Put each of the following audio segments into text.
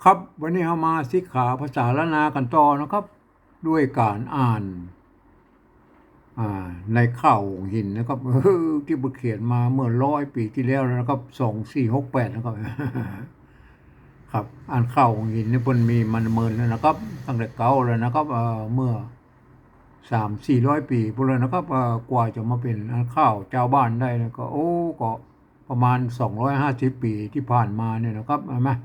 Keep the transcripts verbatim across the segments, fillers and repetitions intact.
ครับ วันนี้เฮามาศึกษาภาษาล้านนากั๋นต่อนะครับ ด้วยก๋านอ่าน อ่า ในข่าวหงส์หินนะครับ เออ ตี้เปิ้นเขียนมาเมื่อร้อยปี๋ตี้แล้วนะครับ สองสี่หกแปดนะครับ ครับ อ่านข่าวหงส์หินนี่เปิ้นมีมาเมินแล้วนะครับ ตั้งแต่เก๊าแล้วนะครับ เอ่อ เมื่อสามสี่ร้อยปี๋ปู้นแล้วนะครับ เอ่อ กว่าจะมาเป๋นอ่านข่าวจาวบ้านได้นะ ก็ โอ้ ก็ประมาณสองร้อยห้าสิบปี๋ตี้ผ่านมาเนี่ยนะครับ หันก่อ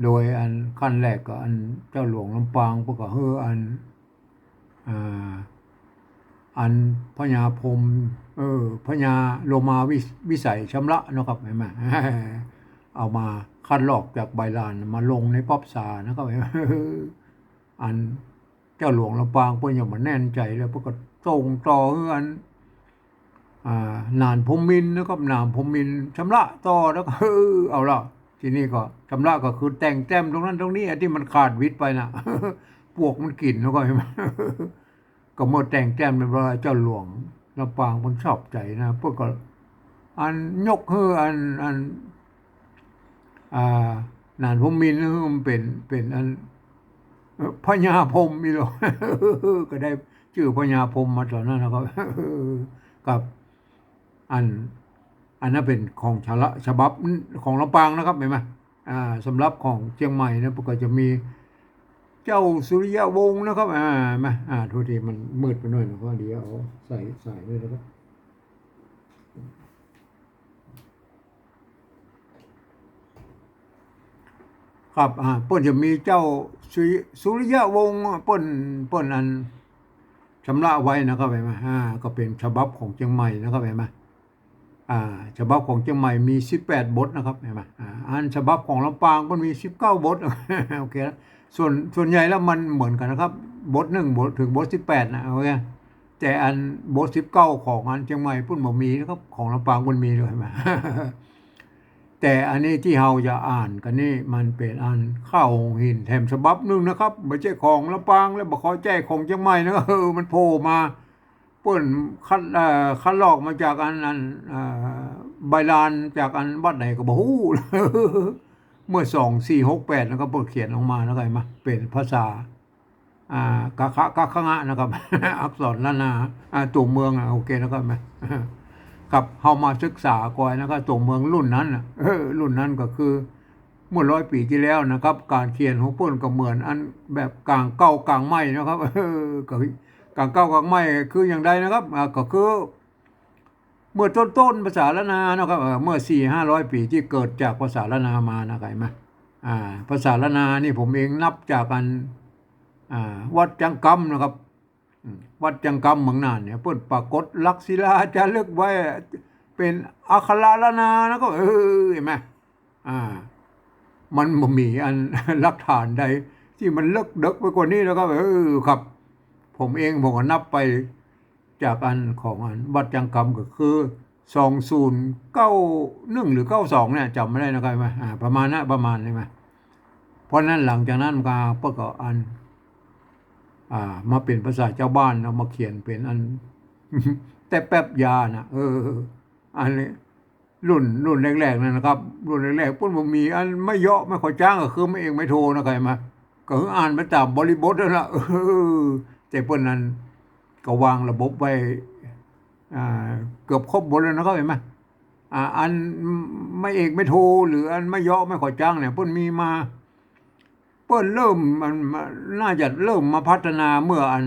โดยอันขั้นแรกก็อันเจ้าหลวงลำปางเปิ้นก็หื้ออัน อ่า อันพญาพรหม เออ พญาโลมาวิ วิสัยชำระนะครับ หันก่อ เอามาคัดลอกจากใบลานมาลงในป๊อปสานะครับ หันก่อ อันเจ้าหลวงลำปางเปิ้นยังบ่แน่นใจ๋เลย เปิ้นก็ส่งต่อหื้ออัน อ่า หนานพรหมมินทร์นะครับ หนานพรหมมินทร์ชำระต่อ แล้วก็ เออ เอาละ ทีนี้ก็ชำระก็คือแต่งแต้มตรงนั้นตรงนี้ อันตี้มันขาดหวิดไปน่ะ ปลวกมันกิ๋นแล้วก็ หันก่อ ก็เมื่อแต่งแต้มเรียบร้อย เจ้าหลวงลำปางเปิ้นชอบใจ๋นะ เปิ้นก็อันยกหื้ออัน อัน อ่า หนานพรหมมินทร์หื้อมันเป๋น เป๋นอัน เอ่อ พญาพรหมอีหลี ก็ได้จื้อพญาพรหมมาต๋อนนั้นนะครับ ครับ อัน อันนั้นเป๋นของฉละ ฉบับของลำปางนะครับ หันก่อ อ่า สำหรับของเจียงใหม่นะ เปิ้นก็จะมีเจ้าสุริยวงศ์นะครับ อ่า หันก่อ อ่า โทษที มันมืดไปหน่อยนะ ก็เดี๋ยวเอาใส่ ใส่ด้วยนะครับ ครับ อ่า เปิ้นจะมีเจ้าสุริ สุริยวงศ์ เปิ้น เปิ้นอันชำระไว้นะครับ หันก่อ อ่า ก็เป๋นฉบับของเจียงใหม่นะครับ หันก่อ อ่า ฉบับของเจียงใหม่มีสิบแปดบทนะครับ หันก่อ อ่า อันฉบับของลำปางเปิ้นมีสิบเก้าบท โอเค ส่วน ส่วนใหญ่แล้วมันเหมือนกั๋นนะครับ บทหนึ่ง บท เถิงบทสิบแปดนะ โอเค แต่อันบทสิบเก้าของอันเจียงใหม่เปิ้นบ่มีนะครับ ของลำปางเปิ้นมีเลย หันก่อ แต่อันนี้ตี้เฮาจะอ่านกั๋นนี่มันเป๋นอันข่าวหงส์หินแถมฉบับหนึ่งนะครับ บ่ใจ้ของลำปางและบ่ใจ้ของเจียงใหม่นะ เออ มันโผล่มา เปิ้นคัด เอ่อ คัดลอกมาจากอัน อัน เอ่อ ใบลานจากอันวัดไหนก็บ่ฮู้ เมื่อสองสี่หกแปดนะครับ เปิ้นเขียนออกมานะครับ หันก่อ เป๋นภาษา อ่า กะขะ กะขะงะนะครับ อักษรล้านนา อ่า ตั๋วเมืองอ่ะ โอเคนะครับ ครับ เฮามาศึกษาก่อนนะครับ ตั๋วเมืองรุ่นนั้นน่ะ เออ รุ่นนั้นก็คือเมื่อร้อยปี๋ตี้แล้วนะครับ ก๋านเขียนของเปิ้นก็เหมือนอันแบบก๋างเก่าก๋างใหม่นะครับ เออ ก็ก๋างเก่าก๋างใหม่คืออย่างใดนะครับ อ่า ก็คือ เมื่อต้นๆ ภาษาล้านนานะครับ เอ่อ เมื่อสี่ห้าร้อยปี๋ตี้เกิดจากภาษาล้านนามานะครับ หันก่อ อ่า ภาษาล้านนานี่ผมเองนับจากอัน อ่า วัดจังกำนะครับ อืม วัดจังกำเมืองน่านเนี่ย เปิ้นปรากฏหลักศิลาจารึกไว้ เป๋นอักขระล้านนานะครับ เออ หันก่อ อ่า มันบ่มีอัน หลักฐานใดตี้มันเลิกเดิ็กไปกว่านี้แล้วครับ เออ ครับ ผมเองผมก็นับไปจากอันของอันวัดจังกำก็คือ สองศูนย์เก้าหนึ่ง หรือ เก้าสอง เนี่ย จ๋ำบ่ได้นะครับ หันก่อ อ่า ประมาณนั้น ประมาณนี้ หันก่อ เพราะนั้นหลังจากนั้นมาเปิ้นก็อัน อ่า มาเป๋นภาษาจาวบ้าน เอามาเขียนเป๋นอัน แต๊แป๊บยาน่ะ เออ อันนี้ รุ่น รุ่นแรกๆ นั่นนะครับ รุ่นแรกๆ เปิ้นบ่มีอันไม้เยาะ ไม้ขอจ๊าง ก็คือไม้เอกไม้โทนะครับ หันก่อ ก็คืออ่านไปต๋ามบริบทนั่นล่ะ เออ แต่เปิ้นนั้นก็วางระบบไว้ อ่า เกือบครบหมดแล้วนะครับ หันก่อ อ่า อันไม้เอกไม้โท หรืออันไม้เยาะ ไม้ขอจ๊างเนี่ย เปิ้นมีมา เปิ้นเริ่ม มัน มันน่าจะเริ่มมาพัฒนาเมื่ออัน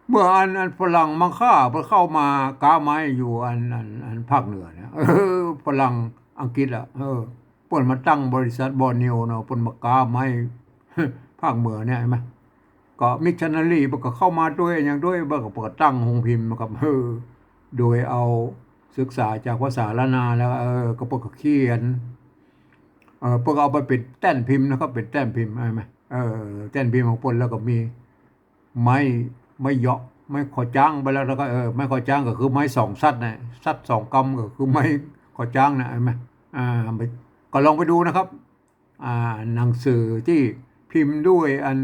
เมื่ออัน อันฝรั่งมังค่าเปิ้นเข้ามาก๊าไม้อยู่อัน อัน อันภาคเหนือเนี่ย เออ ฝรั่งอังกฤษอะ เออ เปิ้นมาตั้งบริษัทบอร์เนียวเนาะ เปิ้นมาก๊าไม้ ภาคเหนือเนี่ย หันก่อ ก็มิชชันนารีเปิ้นก็เข้ามาตวยอะหยังตวย เปิ้นก็ เปิ้นก็ตั้งโฮงพิมพ์นะครับ เออ โดยเอาศึกษาจากภาษาล้านนาแล้ว เออ ก็เปิ้นก็เขียน เออ เปิ้นก็เอาไปเป๋นแต้นพิมพ์นะครับ เป๋นแต้นพิมพ์ หันก่อ เออ แต้นพิมพ์ของเปิ้น แล้วก็มีไม้ ไม้เยาะ ไม้ขอจ๊างไปแล้ว แล้วก็ เออ ไม้ขอจ๊างก็คือไม้สองสัดน่ะ สัดสองกำก็คือไม้ขอจ๊างน่ะ หันก่อ อ่า ไป ก็ลองไปดูนะครับ อ่า หนังสือตี้พิมพ์ด้วยอัน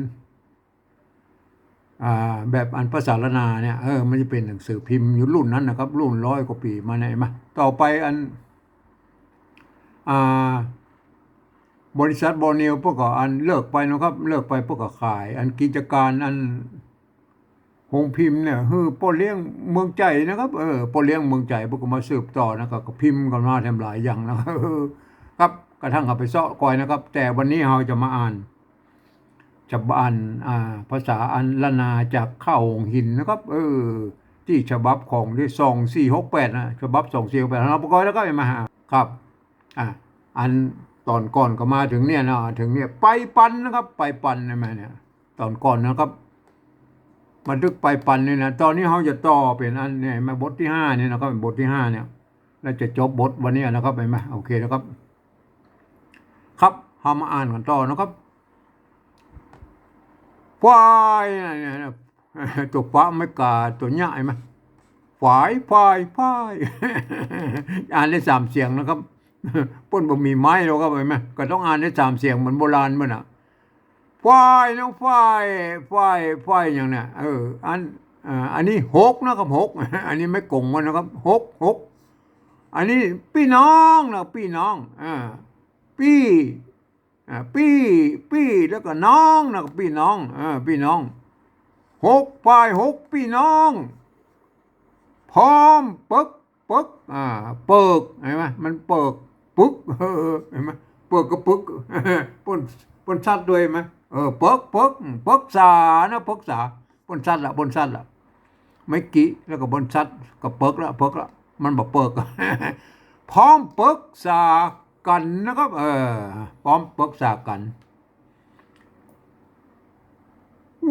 อ่า แบบอันภาษาล้านนาเนี่ย เออ มันจะเป๋นหนังสือพิมพ์อยู่รุ่นนั้นนะครับ รุ่นร้อยกว่าปี๋มาเนี่ย หันก่อ ต่อไปอัน อ่า บริษัทบอร์เนียวเปิ้นก็อันเลิกไปนะครับ เลิกไปเปิ้นก็ขายอันกิจก๋านอันโฮงพิมพ์เนี่ย หื้อป้อเลี้ยงเมืองใจ๋นะครับ เออ ป้อเลี้ยงเมืองใจ๋เปิ้นก็มาสืบต่อนะครับ ก็พิมพ์กั๋นมาแถมหลายอย่างนะครับ เออ ครับ กระทั่งเอาไปเซาะก่อยนะครับ แต่วันนี้เฮาจะมาอ่าน จะอ่าน อ่า ภาษาอันล้านนาจากข้าวหงส์หินนะครับ เออ ตี้ฉบับของตี้สองสี่หกแปดนะ ฉบับสองสี่หกแปด เอาไปก่อยแล้วก็มาหา ครับ อ่ะ อันต๋อนก่อนก็มาเถิงเนี่ยนะ เถิงเนี่ย ไปปันนะครับ ไปปันใช่ไหมเนี่ย ต๋อนก่อนนะครับ มาเถิงไปปันนี่นะ ต๋อนนี้เฮาจะต่อเป๋นอันเนี่ย มาบทตี้ห้านี่นะครับ บทตี้ห้าเนี่ย แล้วจะจบบทวันนี้นะครับ หันก่อ โอเคนะครับ ครับ เฮามาอ่านกั๋นต่อนะครับ ฝาย เนี่ย เนี่ย ตั๋วฟะไม้ก๋า ตั๋วเยียะ หันก่อ ฝาย ฝาย ฝาย อ่านได้สามเสียงนะครับ เปิ้นบ่มีไมค์แล้วครับ หันก่อ ก็ต้องอ่านได้สามเสียงเหมือนโบราณเปิ้นน่ะ ฝาย น้องฝาย ฝาย ฝาย อย่างเนี่ย เออ อัน อ่า อันนี้หกนะครับ หก อันนี้ไม้ก๋งมันนะครับ หก หก อันนี้ปี้น้องนะ ปี้น้อง อ่า ปี้ อ่า ปี้ ปี้ แล้วก็น้องนะ ปี้น้อง อ่า ปี้น้อง หก ฝาย หก ปี้น้อง พร้อมเปิ๊ก เปิ๊ก อ่า เปิ๊ก หันก่อ มันเปิ๊ก ปึ๊ก เออ หันก่อ เปิ๊กก็ปึ๊ก เปิ้น เปิ้นซัดตวยหันก่อ เออ เปิ๊ก เปิ๊ก เปิ๊กษานะ เปิ๊กษา เปิ้นซัดละ เปิ้นซัดละ ไม้กิ แล้วก็เปิ้นซัด ก็เปิ๊กละ เปิ๊กละ มันบ่เปิ๊ก พร้อมปึกษากั๋นนะครับ เออ พร้อมปึกษากั๋น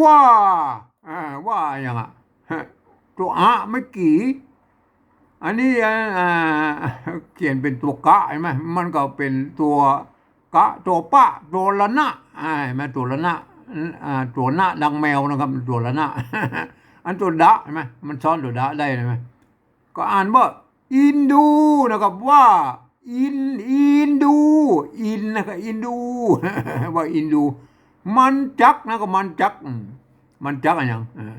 ว่า อ่า ว่าอะหยังอะ ตั๋วอะไม้กิ อันนี้ อ่า เขียนเป๋นตั๋วกะหันก่อ มันก็เป๋นตั๋วกะ ตั๋วปะ ตั๋วระนะ อ่า หันก่อ ตั๋วระนะ อ่า ตั๋วนะดังแมวนะครับ ตั๋วระนะ อันตั๋วดะหันก่อ มันซ้อนตั๋วดะได้หันก่อ ก็อ่านว่า อินดูนะครับ ว่า อิน อินดู อินนะครับ อินดู ว่าอินดู มันจักนะครับ มันจัก อืม มันจักอะหยัง อ่า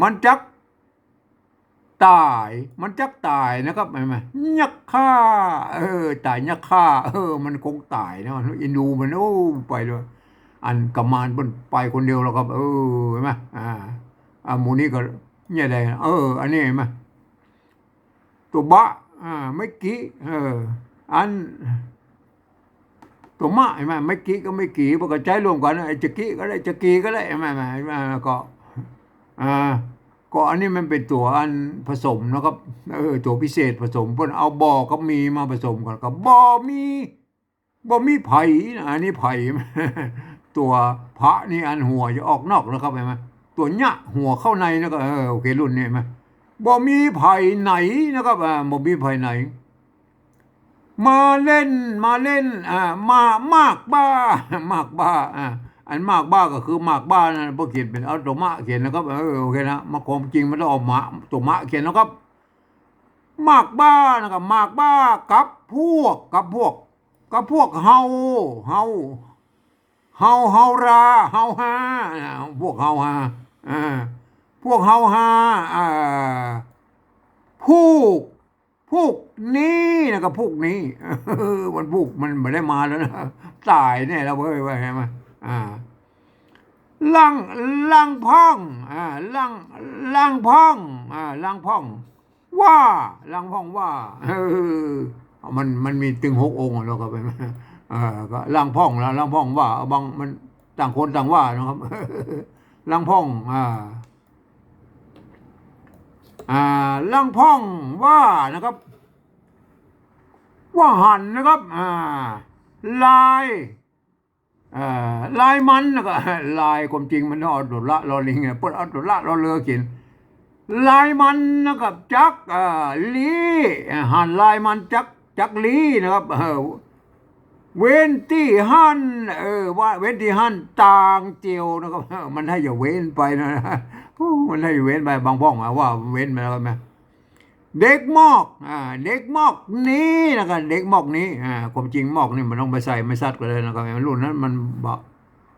มันจักต๋าย มันจักต๋ายนะครับ หันก่อ ยักฆ่า เออ ต๋ายยักฆ่า เออ มันคงต๋ายนะ อินดูมัน โอ้ ไปเลย อันกุมารเปิ้นไปคนเดียวแล้วครับ เออ หันก่อ อ่า อ่า หมู่นี้ก็เนี่ยแหละ เออ อันนี้หันก่อ ตั๋วบะ อ่า ไม้กิ เออ อัน ตั๋วมะ หันก่อ ไม้กิกับไม้กิ มันก็ใจ๊ร่วมกั๋น ไอ้จะกิก็ได้ จะกีก็ได้ หันก่อ หันก่อ หันก่อ ก็ อ่า ก็อันนี้มันเป๋นตั๋วอันผสมนะครับ เออ ตั๋วพิเศษผสม เปิ้นเอาบ่อกับมีมาผสมกั๋น ก็บ่มี บ่มีใผนะ อันนี้ใผ ตั๋วผะนี่อันหัวจะออกนอกนะครับ หันก่อ ตั๋วเยียะหัวเข้าในนะครับ เออ โอเค รุ่นนี้หันก่อ บ่มีใผไหนนะครับ อ่า บ่มีใผไหน มาเล่น มาเล่น อ่า มา มากบ้า มากบ้า อ่า อันมากบ้าก็คือมากบ้านะ เปิ้นเขียนเป๋นเอาตั๋วมะเขียนนะครับ เออ โอเคนะ มาความจริงมันต้องเอามะ ตั๋วมะเขียนนะครับ มากบ้านะครับ มากบ้ากับพวก กับพวก กับพวกเฮา เฮา เฮา เฮารา เฮาฮา อ่า พวกเฮาฮา อ่า พวกเฮาฮา อ่า พูก พูกนี้นะครับ พูกนี้ มันพูก มันบ่ได้มาแล้วนะ ต๋ายแน่แล้วเว้ย ว่าไงมา อ่า ลัง ลังพ่อง อ่า ลัง ลังพ่อง อ่า ลังพ่อง ว่า ลังพ่องว่า เออ มัน มันมีตึงหกองค์อะเนาะครับ เออ ก็ลังพ่องละ ลังพ่องว่า บาง มันต่างคนต่างว่านะครับ ลังพ่อง อ่า อ่า ลังพ่องว่านะครับ ว่าหันนะครับ อ่า ลาย เอ่อ ลายมันนะครับ ลาย ความจริงมันต้องเอาตั๋วละ ลอลิงอะ เปิ้นเอาตั๋วละ ลอเรือเขียน ลายมันนะครับ จัก เอ่อ ลี้ หันลายมันจัก จักลี้นะครับ เออ เว้นตี้หั้น เออ ว่า เว้นตี้หั้น ต่างเจียวนะครับ เออ มันให้อย่าเว้นไปนะ โอ้ มันให้อย่าเว้นไป บางพ่องอะว่าเว้นไปแล้วนะ เด็กมอก อ่า เด็กมอกนี้นะครับ เด็กมอกนี้ อ่า ความจริงมอกนี่มันต้องไปใส่ไม้สัตว์ก็ได้นะครับ รุ่นนั้นมันบ่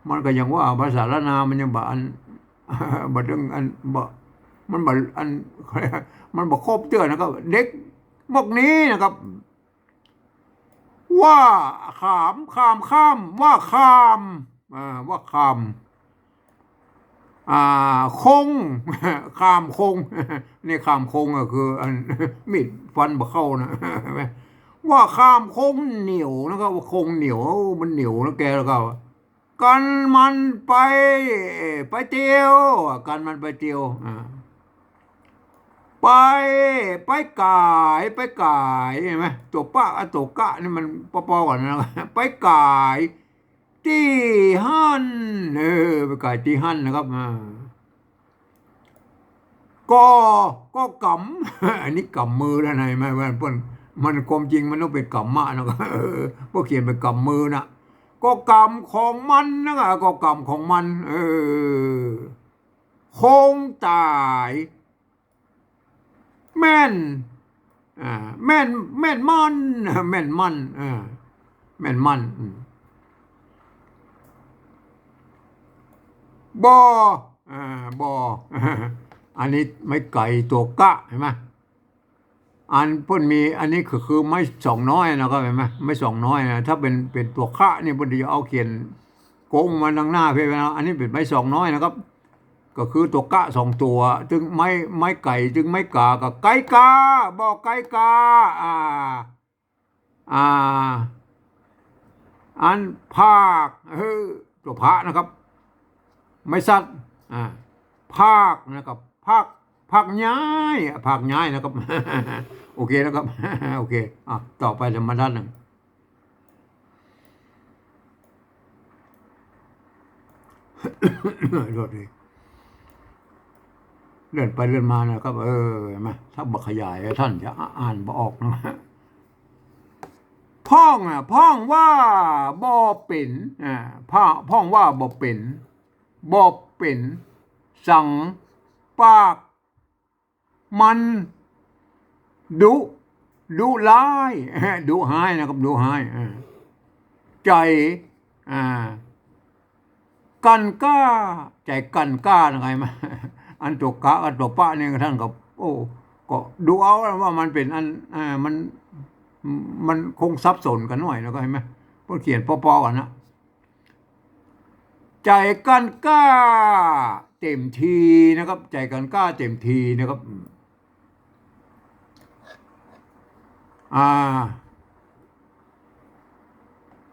มันก็ยังว่าภาษาล้านนามันยังบ่อัน บ่ถึงอัน บ่ มันบ่อัน มันบ่ครบเตื้อนะครับ เด็กมอกนี้นะครับ ว่า ขาม ข้าม ข้าม ว่าข้าม อ่า ว่าข้าม อ่า คง ข้ามคง นี่ข้ามคงก็คืออัน มีดฟันบ่เข้านะ ว่าข้ามคงเหนียวนะครับ ว่าคงเหนียว มันเหนียวนะแก แล้วก็ กันมันไป ไปเตียว กันมันไปเตียว อ่า ไป ไปก๋าย ไปก๋าย หันก่อ ตั๋วปะกับตั๋วกะนี่มันปอๆ กั๋นนะ ไปก๋ายตี้หั้น เออ ไปก๋ายตี้หั้นนะครับ อ่า ก่อ ก่อกำ อันนี้กำมือแล้วนะ หันก่อ มัน มัน มันความจริงมันต้องเป๋นกำมะนะ เออ เพราะเขียนเป๋นกำมือนะ ก่อกำของมันนะ ก่อกำของมัน เออ คงต๋าย แม่น อ่า แม่น แม่นมัน แม่นมัน อ่า แม่นมัน อืม บ่ อ่า บ่ อันนี้ไม้ไก่ตั๋วกะ หันก่อ อันเปิ้นมี อันนี้ก็คือไม้สองน้อยนะครับ หันก่อ ไม้สองน้อยนะ ถ้าเป๋น เป๋นตั๋วคะนี่เปิ้นจะเอาเขียนโก๊งมาตังหน้าเพ่นนะ อันนี้เป๋นไม้สองน้อยนะครับ ก็คือตั๋วกะสองตั๋ว ตึงไม้ ไม้ไก่ ตึงไม้ก๋า ก็ไก๋ก๋า บ่ไก๋ก๋า อ่า อ่า อันผาก เออ ตั๋วผะนะครับ ไม้สัตว์ อ่า ผากนะครับ ผาก ผากย้าย ผากย้ายนะครับ โอเคนะครับ โอเค อ่ะ ต่อไปธรรมดาหนึ่ง โทษที เลื่อนไปเลื่อนมานะครับ เออ หันก่อ ถ้าบ่ขยายท่านจะอ่านบ่ออกนะ พ่องอ่ะ พ่องว่าบ่เป๋น อ่า พ่อ พ่องว่าบ่เป๋น บ่เป๋นสัง ปากมันดุ ดุร้าย ดุฮ้ายนะครับ ดุฮ้าย อ่า ใจ๋ อ่า กันกล้า ใจ๋กันกล้านะ หันก่อ อันตั๋วกะกับตั๋วปะนี่ท่านก็ โอ้ ก็ดูเอาว่ามันเป๋นอัน อ่า มัน มันคงสับสนกั๋นหน่อยนะ หันก่อ เปิ้นเขียนปอๆ กั๋นนะ ใจ๋กันกล้าเต็มทีนะครับ ใจ๋กันกล้าเต็มทีนะครับ อ่า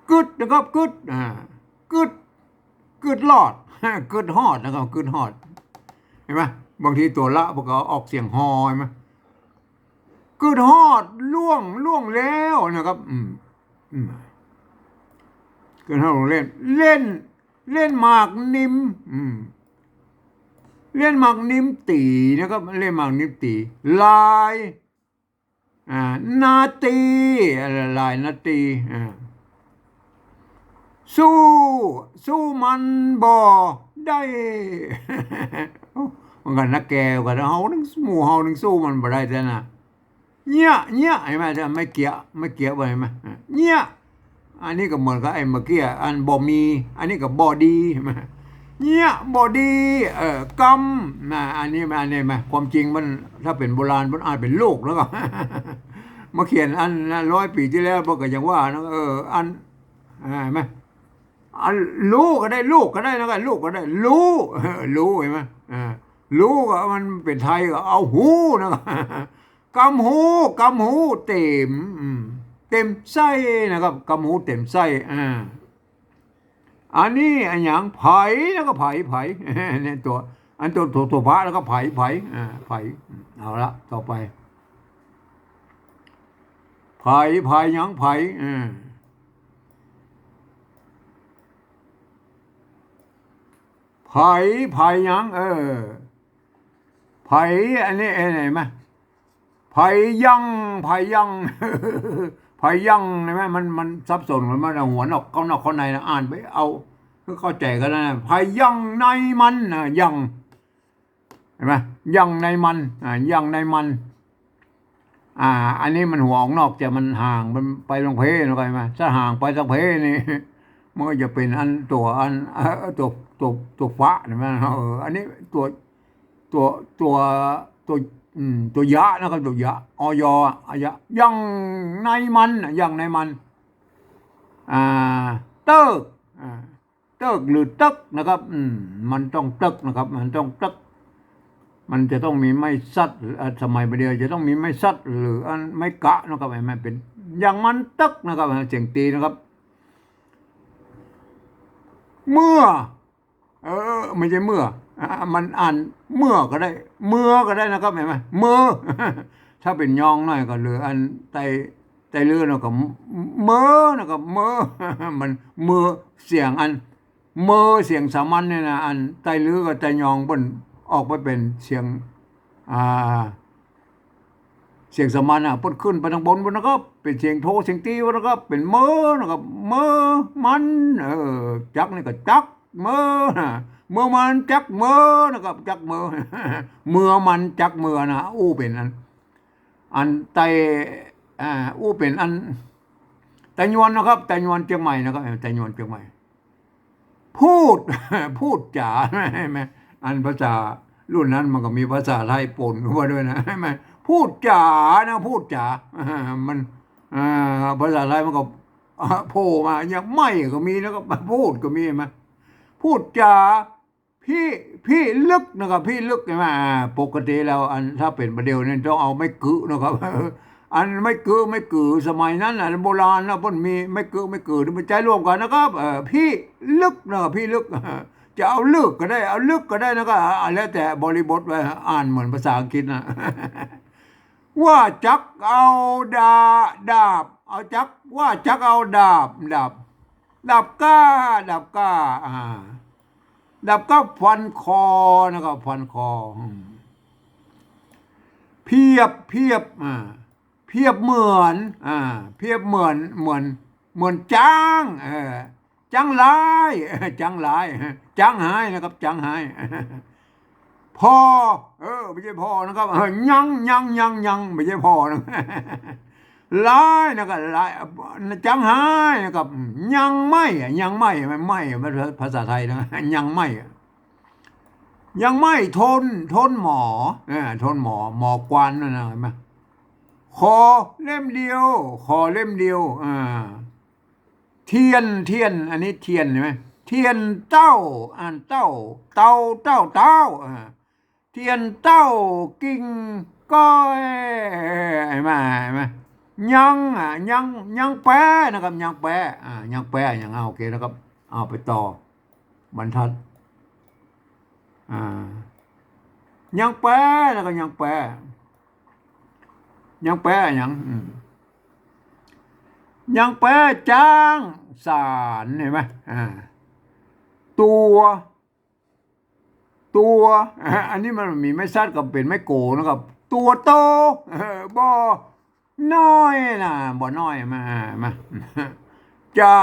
กึ๊ดนะครับ กึ๊ด อ่า กึ๊ด กึ๊ดรอด กึ๊ดฮอดนะครับ กึ๊ดฮอด หันก่อ บางทีตั๋วละเปิ้นก็ออกเสียงฮอ หันก่อ กึ๊ดฮอดล่วง ล่วงแล้วนะครับ อืม อืม กึ๊ดฮอดล่วงแล้ว เล่น เล่นหมากนิม อืม เล่นหมากนิมตี๋นะครับ เล่นหมากนิมตี๋ หลาย อ่า นาตี หลายนาตี อ่า สู้ สู้มันบ่ได้ มันก็นักแก่กว่าเฮานึ่ง หมู่เฮานึ่งสู้มันบ่ได้แต๊นะ เยียะ เยียะ หันก่อ ไม้เกี้ยะ ไม้เกี้ยะว่า หันก่อ เยียะ อันนี้ก็เหมือนกับไอ้เมื่อกี้ อันบ่มี อันนี้ก็บ่ดี หันก่อ เยียะ บ่ดี เออ กำ นะ อันนี้มา อันนี้มา ความจริงมัน ถ้าเป๋นโบราณ มันอ่านเป๋นลูกแล้วก็ มาเขียนอันนะ ร้อยปี๋ตี้แล้ว เปิ้นก็ยังว่านะ เออ อัน อ่า หันก่อ อันลูกก็ได้ ลูกก็ได้นะ ลูกก็ได้ ลู เออ ลู หันก่อ อ่า ลูกอะ มันเป๋นไทยก็เอาหูนะ กำหู กำหูเต็ม อืม เต็มใส้นะครับ กำหูเต็มใส้ อ่า อันนี้อะหยัง ไผ แล้วก็ไผ ไผ เนี่ยตั๋ว อันตั๋ว ตั๋ว ตั๋วพระ แล้วก็ไผ ไผ อ่า ไผ เอาละ ต่อไป ไผ ไผ หยัง ไผ อ่า ไผ ไผ หยัง เออ ไผ อันนี้ เอ้ย ไหนมา ไผยัง ไผยัง ไผยัง หันก่อ มัน มันสับสนกั๋น มันหัวนอกเข้านอกเข้าในนะ อ่านไปเอา คือเข้าใจ๋กั๋นนะ ไผยังในมันนะ ยัง หันก่อ ยังในมัน อ่า ยังในมัน อ่า อันนี้มันหัวออกนอก แต่มันห่าง มันไปตางเพนะ หันก่อ ถ้าห่างไปตางเพนี่ มันก็จะเป๋นอันตั๋ว อัน เอ่อ ตั๋ว ตั๋ว ตั๋วฟะ หันก่อ เออ อันนี้ตั๋ว ตั๋ว ตั๋ว ตั๋ว อืม ตั๋วยะนะครับ ตั๋วยะ อย อะ อยะ ยังในมันน่ะ ยังในมัน เติ๊ก อ่า เติ๊กหรือเติ๊กนะครับ อืม มันต้องเติ๊กนะครับ มันต้องเติ๊ก มันจะต้องมีไม้สัด เอ่อ สมัยบ่าเดี่ยวจะต้องมีไม้สัด หรืออันไม้กะนะครับ ให้มันเป๋น อย่างมันเติ๊กนะครับ เสียงตี๋นะครับ เมื่อ เออ ไม่ใช่เมื่อ อ่า มันอ่านเมื่อก็ได้ เมื่อก็ได้นะครับ หันก่อ เมื่อ ถ้าเป๋นยองหน่อยก็เหลืออันไต ไตเลื่อนแล้วก็เมอนะครับ เมอ มันเมอ เสียงอัน เมอ เสียงสามัญเนี่ยนะ อันไตเลื่อนกับไตยองเปิ้นออกไปเป๋นเสียง อ่า เสียงสามัญน่ะ เปิ้นขึ้นไปตางบนพุ้นนะครับ เป๋นเสียงโทเสียงตี๋พุ้นนะครับ เป๋นเมอนะครับ เมอมัน เออ จักนี่ก็จัก เมอนะ เมอมันจักเมอนะครับ จักเมอ เมอมันจักเมอนะ อู้เป๋นอัน อันไต อ่า อู้เป๋นอัน ไตยวนนะครับ ไตยวนเจียงใหม่นะครับ เออ ไตยวนเจียงใหม่ พูด พูดจ๋า หันก่อ อันภาษารุ่นนั้นมันก็มีภาษาไทยปนเข้ามาด้วยนะ หันก่อ พูดจ๋านะ พูดจ๋า มัน อ่า ภาษาไทยมันก็ อ่า โผล่มา อย่างไม่ก็มีนะครับ พูดก็มี หันก่อ พูดจ๋า พี่ พี่ลึกนะครับ พี่ลึก หันก่อ อ่า ปกติแล้วอันถ้าเป๋นบ่าเดี่ยวนี่ต้องเอาไม้กึ๊นะครับ อันไม้กึ๊ ไม้กึ๊สมัยนั้นน่ะ โบราณนะ เปิ้นมีไม้กึ๊ ไม้กึ๊นี่มันใจ๊ร่วมกั๋นนะครับ เออ พี่ลึกนะครับ พี่ลึก จะเอาลึกก็ได้ เอาลึกก็ได้นะครับ อ่า แล้วแต่บริบทว่าอ่านเหมือนภาษาอังกฤษนะ ว่าจักเอาดา ดาบ เอาจัก ว่าจักเอาดาบ ดาบ ดาบก้า ดาบก้า อ่า ดาบก้าฟันคอนะครับ ฟันคอ อืม เพียบ เพียบ อ่า เพียบเหมือน อ่า เพียบเหมือน เหมือน เหมือนจ๊าง เออ จ๊างฮ้าย จ๊างฮ้าย จ๊างฮ้ายนะครับ จ๊างฮ้าย พอ เออ ไม่ใช่พอนะครับ เออ ยัง ยัง ยัง ยัง ไม่ใช่พอนะ ฮ้ายนะครับ ฮ้าย จ๊างฮ้ายนะครับ ยังไม่อะ ยังไม่อะ ไม่อะ ภาษาไทยนะ ยังไม่อะ ยังไม่ทน ทนหมอ เออ ทนหมอ หมอกวานนั่นนะ หันก่อ ขอเล่มเดียว ขอเล่มเดียว อ่า เทียน เทียน อันนี้เทียนใช่ไหม เทียนเต้า อ่านเต้า เต้า เต้า เต้า อ่า เทียนเต้ากิ่งก้อย หันก่อ หันก่อ ยัง อ่ะ ยัง ยังแป๊นะครับ ยังแป๊ อ่า ยังแป๊ ยัง อ่า โอเคนะครับ เอาไปต่อ บรรทัด อ่า ยังแป๊ แล้วก็ยังแป๊ ยังแป๊ ยัง อืม ยังแป๊จ๊างสาร หันก่อ อ่า ตั๋ว ตั๋ว อันนี้มันมีไม้สัดก็เป๋นไม้โกนะครับ ตั๋วโต เออ บ่น้อยนะ บ่น้อย มา มา จ๋า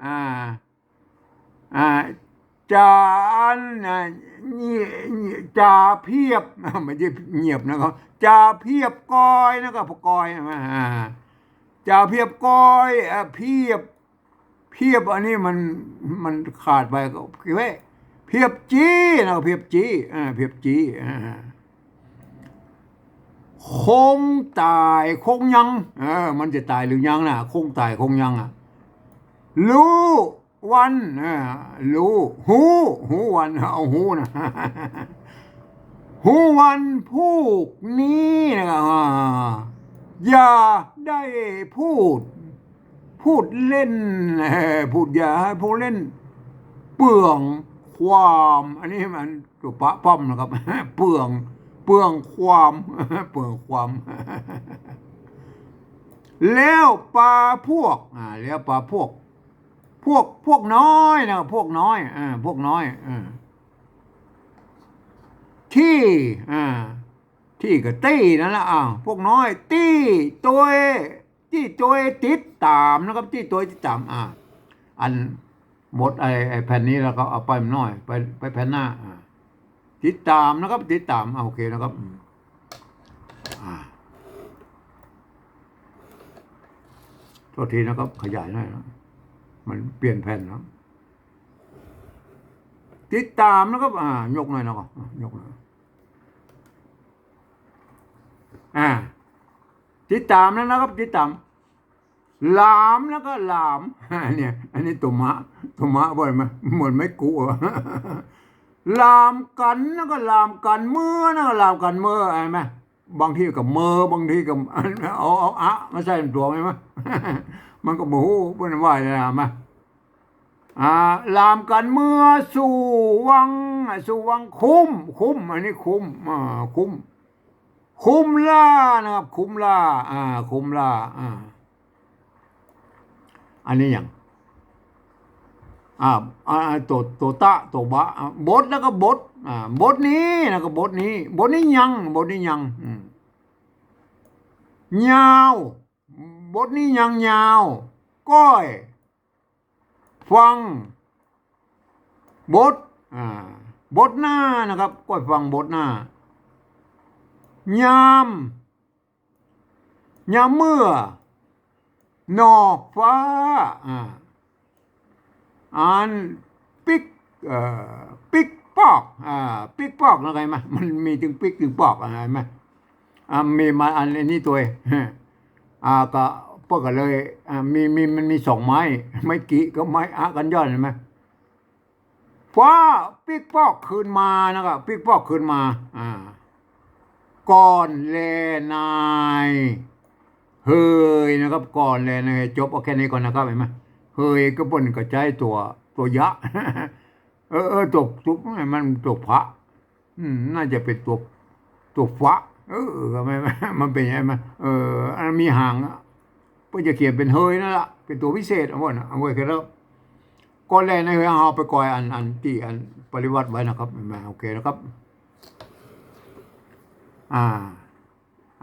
อ่า อ่า จ๋าอัน อ่า เงีย เงีย จ๋าเพียบ ไม่ใช่เงียบนะครับ จ๋าเพียบกอยนะครับ กอย อ่า จ๋าเพียบกอย อ่า เพียบ เพียบอันนี้มัน มันขาดไปก็เก็บไว้ เพียบจี้นะครับ เพียบจี้ อ่า เพียบจี้ อ่า คงต๋ายคงยัง เออ มันจะต๋ายหรือยังนะ คงต๋ายคงยังอะ ฮู้วัน เออ ฮู้ ฮู้ ฮู้วัน เอาฮู้นะ ฮู้วันพูกนี้นะครับ อ่า อย่าได้พูด พูดเล่น เออ พูดอย่าให้พูดเล่น เปลืองความ อันนี้มัน ตั๋วปะป้อมนะครับ เปลือง เปลืองความ เปลืองความ แล้วปาพวก อ่า แล้วปาพวก พวก พวกน้อยนะครับ พวกน้อย อ่า พวกน้อย อ่า ตี้ อ่า ตี้ก็ตี้นั่นแหละ อ่า พวกน้อย ตี้ตวย ตี้ตวยติดต๋ามนะครับ ตี้ตวยติดต๋าม อ่า อันหมดไอ้ ไอ้แผ่นนี้แล้วก็เอาไปหน่อย ไป ไปแผ่นหน้า อ่า ติดต๋ามนะครับ ติดต๋าม อ่า โอเคนะครับ อืม อ่า โทษทีนะครับ ขยายหน่อยนะ มันเปลี่ยนแผ่นแล้ว ติดต๋ามนะครับ อ่า ยกหน่อยนะครับ อ่า ยกหน่อย อ่า ติดต๋ามแล้วนะครับ ติดต๋าม หลามแล้วก็หลาม เนี่ย อันนี้ตั๋วมะ ตั๋วมะบ่อยไหม เหมือนไม้กุอะ หลามกั๋นแล้วก็หลามกั๋นเมื่อนะ หลามกั๋นเมื่อ เห็นไหม บางทีก็เมอ บางทีก็ เอา เอาอะมาใส่ตั๋ว เห็นไหม มันก็บ่ฮู้ เปิ้นว่าอย่างนั้นมา อ่า หลามกั๋นเมื่อสู่วัง สู่วังคุ้ม คุ้ม อันนี้คุ้ม อ่า คุ้ม คุ้มล่านะครับ คุ้มล่า อ่า คุ้มล่า อ่า อันนี้หยัง อ่า อ่า ตั๋ว ตั๋วตะ ตั๋วบะ อ่า บดแล้วก็บด อ่า บดนี้แล้วก็บดนี้ บดนี้ยัง บดนี้ยัง อืม ยาว บดนี้ยังยาว ก้อย ฟัง บด อ่า บดหน้านะครับ ก้อยฟังบดหน้า ยาม ยามเมื่อ นอกฟ้า อ่า อันปิ๊ก เอ่อ ปิ๊กปอก อ่า ปิ๊กปอกนะ เห็นไหม มันมีตึงปิ๊กตึงปอก อ่า เห็นไหม อ่า มีมาอันนี้ตวย อ่า ก็เปิ้นก็เลย อ่า มี มี มันมีสองไม้ ไม้กิกับไม้อะกั๋นย้อน เห็นไหม ฟ้าปิ๊กปอกคืนมานะครับ ปิ๊กปอกคืนมา อ่า ก่อนแลนาย เฮยนะครับ ก่อนแลนาย จบเอาแค่นี้ก่อนนะครับ เห็นไหม เฮยก็เปิ้นก็ใจ๊ตั๋ว ตั๋วยะ เออ เออ ตั๋ว ตั๋ว มันตั๋วพะ อืม น่าจะเป๋นตั๋ว ตั๋วฟะ เออ มัน มันเป๋นไงมัน เออ อันมีหางอะ เปิ้นจะเขียนเป๋นเฮยนั่นละ เป๋นตั๋วพิเศษ เอาไว้นะ เอาไว้แค่นั้น ก่อนแลนาย เฮย เอาไปก่อยอัน อันตี้อันปริวัติไว้นะครับ เห็นไหม โอเคนะครับ อ่า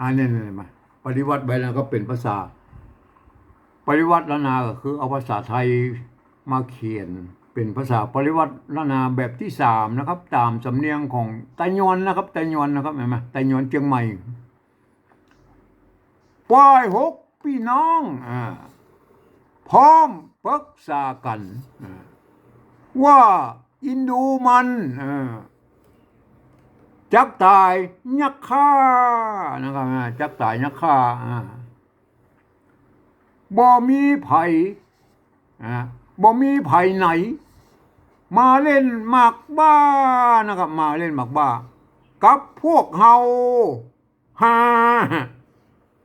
อันนี้ นี่ มา ปริวัติไว้แล้วก็เป๋นภาษา ปริวัติล้านนาก็คือเอาภาษาไทยมาเขียนเป๋นภาษาปริวัติล้านนาแบบตี้สามนะครับ ต๋ามสำเนียงของไตยวนนะครับ ไตยวนนะครับ เห็นไหม ไตยวนเจียงใหม่ ฝ่ายหกปี้น้อง อ่า พร้อมปรึกษากั๋น อ่า ว่าอินดูมัน อ่า จักต๋ายยักฆ่านะครับ อ่า จักต๋ายยักฆ่า อ่า บ่มีใผ อ่า บ่มีใผไหน มาเล่นหมากบ้านะครับ มาเล่นหมากบ้า กับพวกเฮาฮา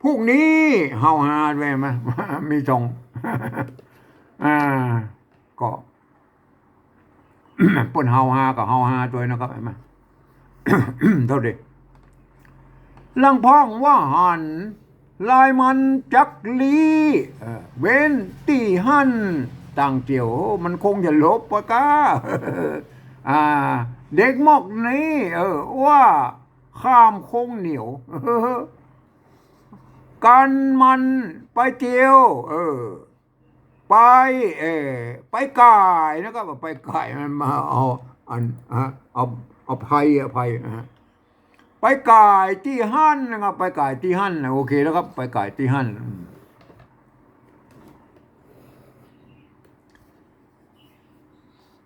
พวกนี้เฮาฮาด้วย เห็นไหม มีสอง อ่า ก็ เปิ้นเฮาฮากับเฮาฮาตวยนะครับ เห็นไหม เต้าเด้ ลำพังว่าหัน ลายมันจักลี้ เออ เว้นตี้หั้นต่างเจียว มันคงจะหลบปะก้า อ่า เด็กหมอกนี้ เออ ว่าข้ามคงเหนียว กั๋นมันไปเตียว เออ ไป เออ ไปก่ายนะครับ ไปก่ายมันมาเอา อัน ฮะ เอา เอาไพอะ ไพอะฮะ ไปก่ายตี้หั้นนะครับ ไปก่ายตี้หั้นนะ โอเคนะครับ ไปก่ายตี้หั้น อืม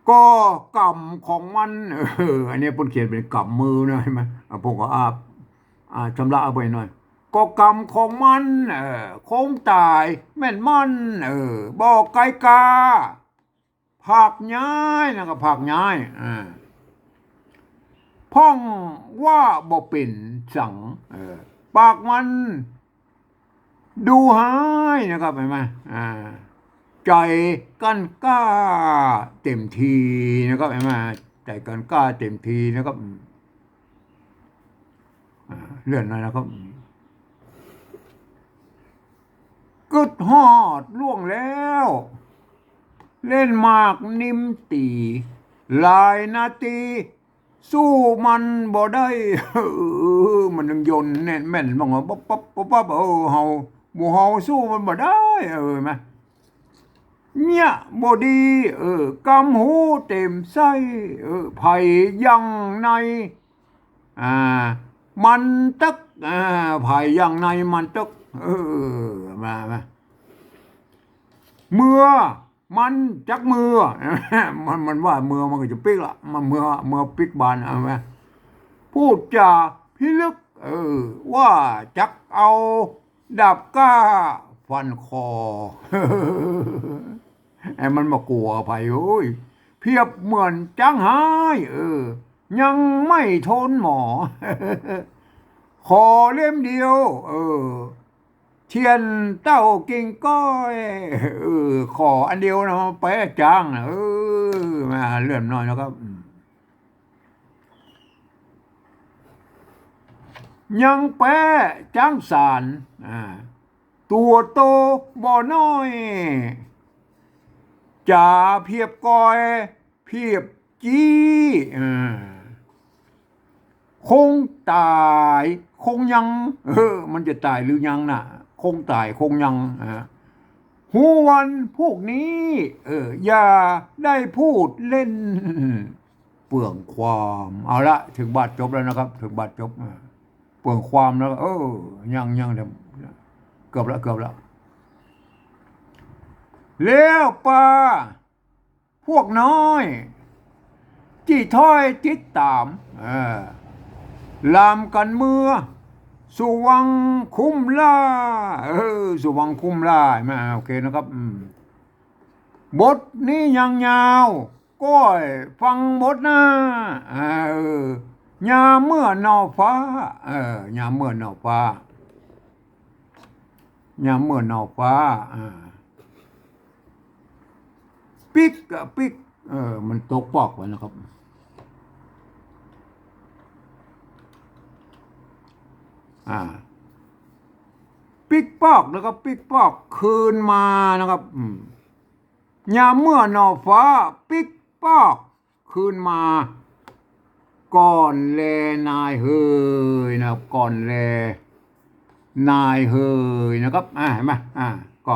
ก็กำของมัน เออ อันนี้เปิ้นเขียนเป๋นกำมือนะ เห็นไหม อ่ะ ผมก็อาบ อ่า ชำระเอาไปหน่อย ก็กำของมัน เออ คงต๋ายแม่นมัน เออ บ่ไกลกา ผากย้ายนะครับ ผากย้าย อ่า พ่องว่าบ่เป๋นสัง เออ ปากมัน ดูฮ้ายนะครับ เห็นไหม อ่า ใจ๋กั๋นกล้าเต็มทีนะครับ เห็นไหม ใจ๋กั๋นกล้าเต็มทีนะครับ อืม อ่า เลื่อนหน่อยนะครับ อืม กึ๊ดฮอดล่วงแล้ว เล่นหมากนิมตี๋ หลายนาที สู้มันบ่ได้ เออ มันยังยนแน่นแม่น มันก็ปั๊บปั๊บปั๊บปั๊บ เออ เฮา หมู่เฮาสู้มันบ่ได้ เออ แม่น เมียบ่ดี เออ กำหูเต็มไส้ เออ ไผยังใน อ่า มันตึก อ่า ไผยังในมันตึก เออ มา มา เมื่อ มันจักเมื่อ มัน มันว่าเมื่อมันก็จะปิ๊กละ มันเมื่อ เมื่อปิ๊กบาน เอาไหม พูดจาพิลึก เออ ว่าจักเอาดาบกล้า ฟันคอ ไอ้มันบ่กั๋วใผ โอ้ย เปรียบเหมือนจ๊างฮ้าย เออ ยังไม่ทนหมอ ขอเล่มเดียว เออ เทียนเต้ากิ่งก้อย เออ ขออันเดียวนะ แป๊จ๊างนะ เออ มาเลื่อนหน่อยนะครับ อืม ยังแป๊จ๊างสาร อ่า ตั๋วโตบ่น้อย จ๋าเปรียบก้อย เปรียบจี้ อ่า คงต๋าย คงยัง เออ มันจะต๋ายหรือยังน่ะ คงต๋าย คงยัง อ่า ฮู้วันพูกนี้ เออ อย่าได้พูดเล่น เปลืองความ เอาละ เถิงบาทจบแล้วนะครับ เถิงบาทจบ อ่า เปลืองความแล้ว เออ ยัง ยัง เดี๋ยว เกือบละ เกือบละ แล้วปา พวกน้อย ตี้ถ้อยติดต๋าม เออ ลามกั๋นเมือ สู่วังคุ้มล่า เออ สู่วังคุ้มล่า มา โอเคนะครับ อืม บทนี้ยังยาว ก้อยฟังบทหน้า เออ ยามเมื่อนอฟ้า เออ ยามเมื่อนอฟ้า ยามเมื่อนอฟ้า อ่า ปิ๊กอะปิ๊ก เออ มันตกปอกไปนะครับ อ่า ปิ๊กปอก แล้วก็ปิ๊กปอกคืนมานะครับ อืม ยามเมื่อนอฟ้า ปิ๊กปอกคืนมา ก่อนแลนายเฮยนะครับ ก่อนแลนายเฮยนะครับ อ่า เห็นไหม อ่า ก็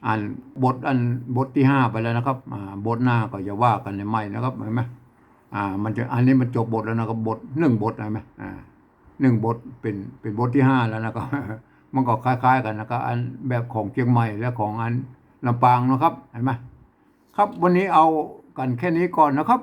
อันบท อันบทตี้ห้าไปแล้วนะครับ อ่า บทหน้าก็จะว่ากั๋นใหม่นะครับ เห็นไหม อ่า มันจะ อันนี้มันจบบทแล้วนะครับ บท หนึ่งบท เห็นไหม อ่า หนึ่งบท เป๋น เป๋นบทตี้ห้าแล้วนะครับ มันก็คล้ายๆ กั๋นนะครับ อันแบบของเจียงใหม่และของอันลำปางนะครับ เห็นไหม ครับ วันนี้เอากั๋นแค่นี้ก่อนนะครับ